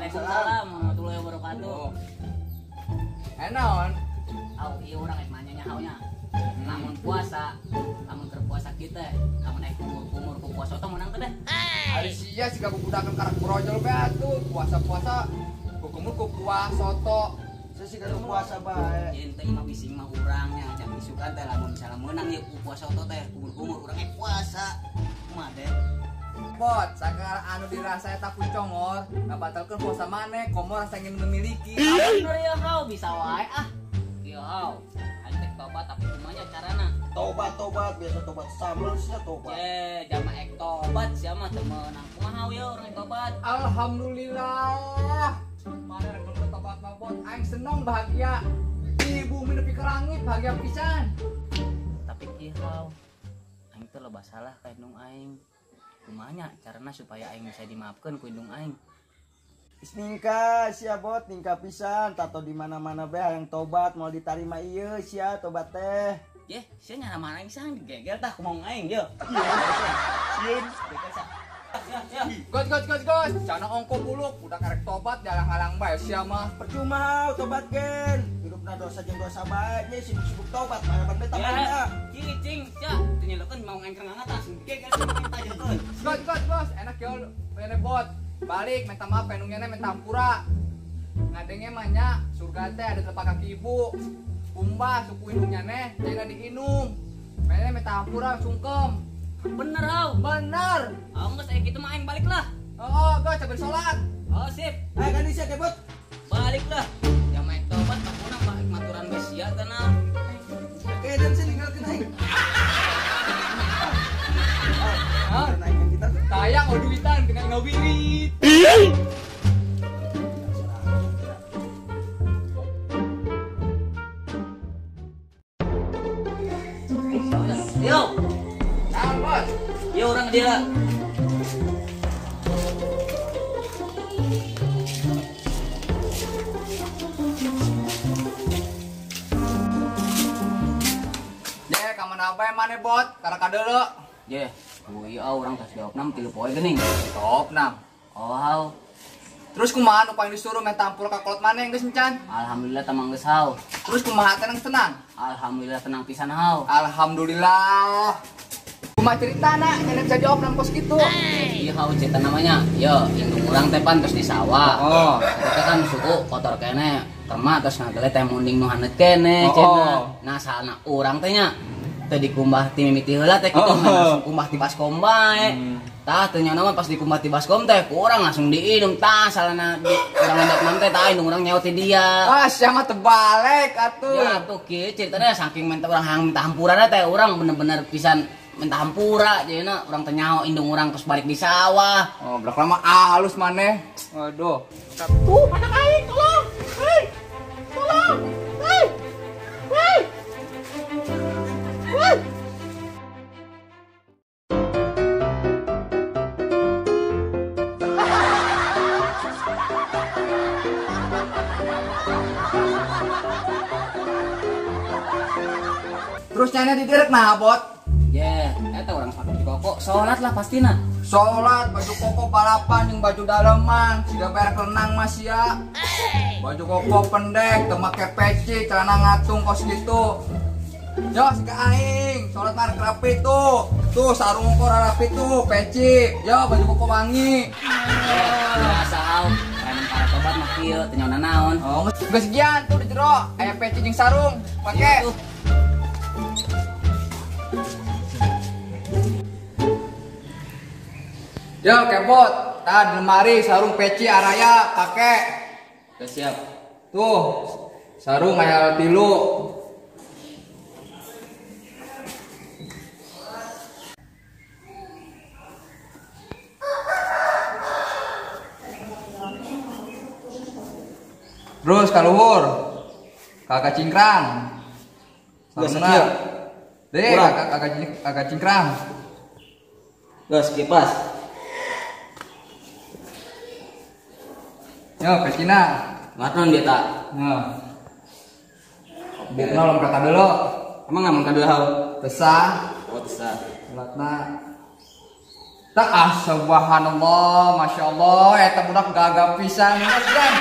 Waalaikumsalam warahmatullahi wabarakatuh. Naon? Au ieu urang rek nanya nya. Lamun puasa, lamun keur puasa kita, lamun naik kumur-kumur ku puasa soto menang teh deh. Ari sia siga bubudakeun karak brojol bae atuh, puasa-puasa kumur ku kuah soto. Sesiga nu puasa bae. Yen teh mah bising mah urangnya, jang isukan teh lamun misalnya meunang ieu ku puasa soto teh kumur-kumur urang ge puasa. Kumaha deh? Bot, sagala anu dirasa eta ku congor, ngabatalkeun puasa maneh, komo rasa ingin memiliki. Bener ya hau, bisa wae ah. Ieu hau. Aing teh tobat tapi kumaha carana? Tobat-tobat biasa tobat sambel sia tobat. Ye, jama ek tobat sia mah teu meunang. Kumaha ieu urang tobat? Alhamdulillah. Maneh rek bener tobat mah bot, aing seneng bahagia. Di bumi nepi ka langit bahagia pisan. Tapi kieu hau. Aing teh loba salah ka indung aing. Kumaha carana supaya aing bisa dimaafkeun ku indung aing? Geus ningka sia bot, ningka pisan, tato di mana-mana bae hayang tobat moal ditarima ieu sia tobat teh. Yeh, sia nyara aing sang digegel tah kumaha aing ye. Sieun. Gos gos gos gos, cana ongko buluk, budak arek tobat jalang-halang bae sia mah. Percuma tobat gen. Hidupna dosa jeung dosa bae, nya sibuk-sibuk tobat mah ban beta mah. Cicing sia, teu nyelokeun mau aing keur ngangat langsung digegel tajekeun. Gos gos gos, enak yo bene bot. Balik minta maaf ka indungnya minta hampura. Ngadenge mah nya surga teh ada telapak kaki ibu. Kumbah suku indungnya neh, jangan diinum. Mene minta hampura sungkem. Bener hau. Bener. Oh geus aya kitu mah aing balik lah. Oh, gos sambil salat. Oh sip. Ayo kan sia kebot. Balik lah. Jama ek tobat kapuna mah maturan geus sia tanah. Oke, dan sih ninggalkeun aing. Ah, naikkan kita tuh. Tayang oh duitan dengan ngawirit. Yo. Naon, Bos? Yo orang dia. Ye, ka mana bae maneh, Bot? Karek kadeuleu. Ye, ieu urang tos diopnam 3 poe geuning. Diopnam. Oh, hau. Terus kumaha nu paling disuruh minta ampura ka kolot maneh geus encan? Alhamdulillah tamang geus hau. Terus kumaha tenang tenang? Alhamdulillah tenang pisan hau. Alhamdulillah. Kumaha ceritana nya bisa diopnam kos kitu? Ieu hau cerita namanya. Yo, indung urang teh pan terus di sawah. Oh, eta kan suku kotor keneh, kerma terus ngagele teh munding nu haneut keneh cenah. Nah, salna urang teh nya teu dikumbah ti mimiti heula teh kitu langsung kumbah ti baskom bae. Tah teu nyaona mah pas dikumbah ti baskom teh ku urang langsung diinum tah salana di urang ngedok teh tah indung urang nyaut ti dia. Ah, sia mah terbalik atuh. Ya atuh kieu ceritana saking minta urang hayang minta hampurana teh urang bener-bener pisan minta hampura jadina urang teh nyaho indung urang terus balik di sawah. Oh, belak lama halus maneh. Waduh. Tuh, anak aing tolong. Hei. Tolong. Hei. Hei. Hei. Terus nyana diderek nah, Bot. Ye, eta urang pakai koko, salat lah pastina. Salat, baju koko balapan jeung baju daleman, siga beres renang mah sia. Baju koko pendek, teu make peci, celana ngatung kos kitu. Yo, siga aing, salat mah rek rapi tuh. Tuh sarung koko rapi tuh, peci. Yo, baju koko wangi. Biasa hau, remen para tobat mah kieu teu nyaona naon. Oh, geus gian tuh di jero, aya peci jeung sarung, pake. Yo, kebot, tah di lemari sarung peci araya pake. Udah siap. Tuh, sarung aya tilu. Terus kaluhur. Kakak cingkrang. Sarungna. Deh, kakak cingkrang. Gas kipas. Yo, pecina. Matron dia tak. Yo. Bukna lom kata dulu. Emang nggak makan dulu hal? Tesah. Oh, tesah. Latna. Tak ah subhanallah, masyaallah eta budak gagah pisan geus kan.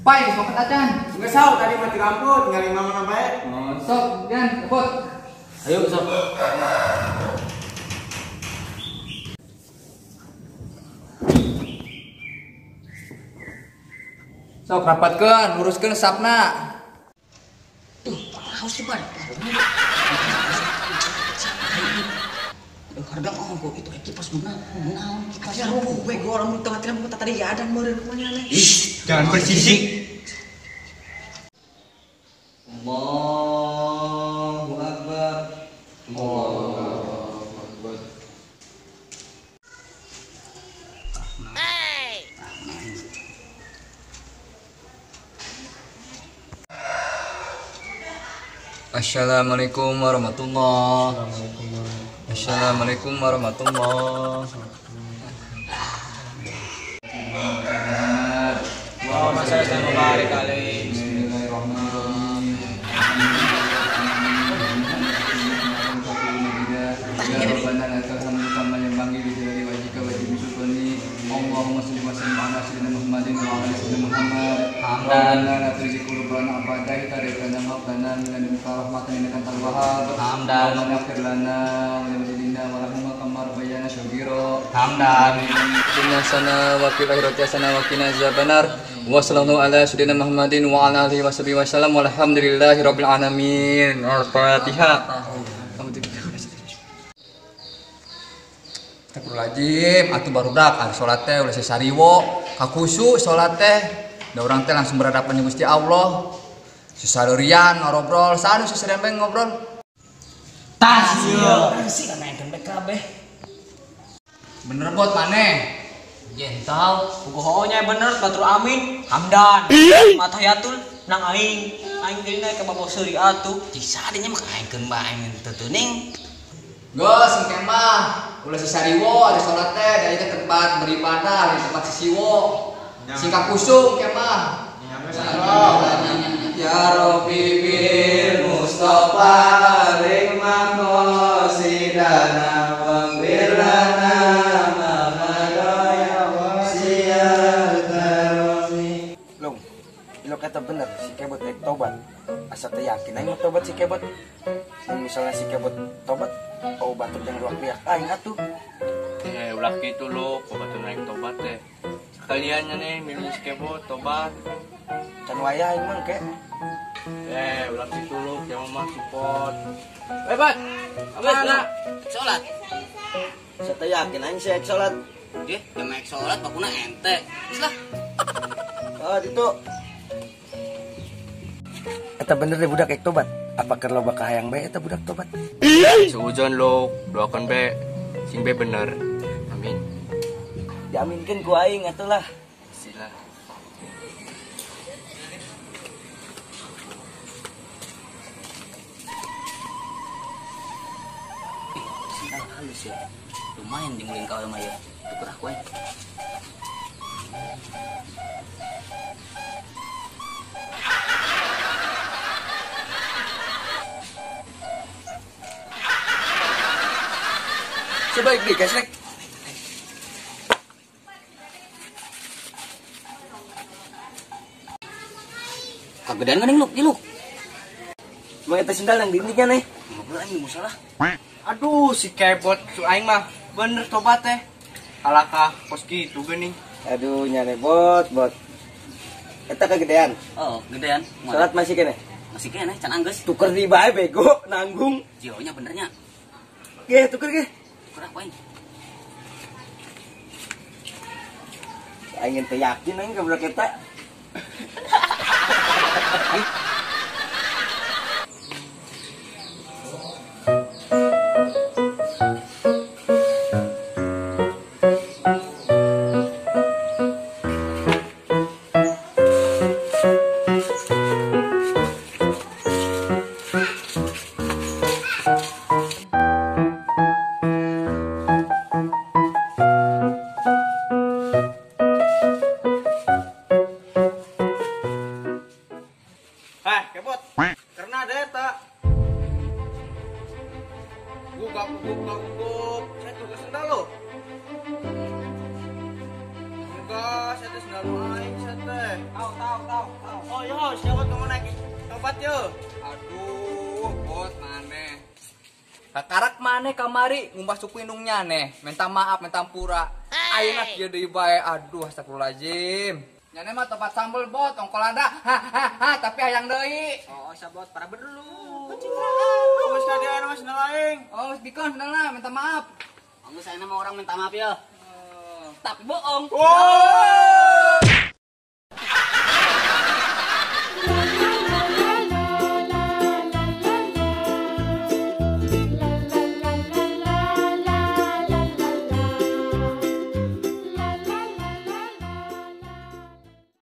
Pai, sok acan. Geus saur tadi mah diramput ngali mana bae. Oh, sok gan, cepot. Ayo sok. Sok rapatkeun, luruskeun sapna. Tuh, haus coba. Harga ongko itu kipas menang, menang kipas. Aduh, gue orang tengah tengah tadi ya ada meureun kumanya leh. Ih, jangan bersisik. Allahu Akbar. Allahu Akbar. Hey. Assalamualaikum warahmatullahi. Assalamualaikum warahmatullahi. Allahumma shalli wa barik alaihi. Bismillahirrahmanirrahim. Ya Rabbana lakal hamdu kama yanbaghi li jalali wajhika wa azimi sultani. Allahumma shalli wa sallim ala sayyidina Muhammadin wa ala sayyidina Muhammad. Hamdan la tuzigh qulubana ba'da idh hadaytana wa hab lana min ladunka rahmatan innaka antal wahhab. Hamdan ighfir lana wa liwalidayna warhamhuma kama rabbayana shaghira. Hamdan inna sana wa fil akhirati hasanah wa qina azabannar. Wa sallallahu ala sayyidina Muhammadin wa ala alihi washabihi wasallam walhamdulillahi rabbil alamin. Al-Fatihah. Astagfirullahaladzim, atuh barudak ari salat teh ulah sesariwo, kakusu salat teh. Da urang teh langsung berhadapan jeung Gusti Allah. Sesaleurian ngobrol, sanu seserian bae ngobrol. Tas ieu. Sih naikeun bae kabeh. Bener bot maneh. Jental, puguh nya bener batur amin, hamdan. Matahiyatul nang aing. Aing deui naik ka bawa seuri atuh. Bisa dinya mah kaengkeun bae aing teu teuning. Geus engke mah ulah sesariwo ari salat teh da ieu tempat beribadah, di tempat sisiwo. Singkah kusung engke mah. Ya Rabbi bil Mustafa ring maqasidana wa lana ma madaya wasiyal karami. Long, ilo kata bener si Kebot rek tobat. Asa teu yakin aing mah tobat si Kebot. Mun misalnya si Kebot tobat, oh batur jangan ruak riak aing atuh. Ulah kitu lo, kok batur naik tobat teh. Sekaliannya nih minum si Kebot tobat. Can wayah aing mah ke. Ulah kitu lo, jangan mah support. Hebat. Apa salat? Asa teu yakin aing si salat. Deh, jam ek salat bakuna ente. Geus lah. Oh, ditu. Eta bener deh budak ek tobat. Apa keur loba kahayang bae eta budak tobat? Suudzon lo, doakan bae sing bae bener. Amin. Diaminkeun ku aing atuh lah. Sila. Sendal halus ya. Lumayan dimulin kau mah ya. Tuker aku aing. Sebaik di gesrek. Kagedean geuning luk, diluk. Mau eta sendal yang dindinya nih. Ngobrol aing musalah. Aduh, si Kebot su aing mah bener tobat teh. Alakah kos kitu geuning. Aduh, nyane bot, bot. Eta kagedean. Oh, gedean. Salat masih keneh? Masih keneh, can anggeus. Tuker di bae bego, nanggung. Jionya benernya. Ge, tuker ge. Tuker aku aing. Aing teh yakin aing ka budak eta. Tahu. Oh, yo, siapa kamu naik tobat yo. Aduh, bot maneh. Kakarak maneh kamari ngumbah suku indungnya neh, minta maaf, minta ampura. Ayeuna kieu deui bae. Aduh, astagfirullahalazim. Nyane mah tobat sambel bot, ongkol lada. Ha ha ha, tapi hayang deui. Oh, sabot para berdulu. Pencitraan. Geus ka dieu mah sendal aing. Oh, geus bikeun sendalna, minta maaf. Kamu saya mah orang minta maaf ya. Tapi bohong. Oh.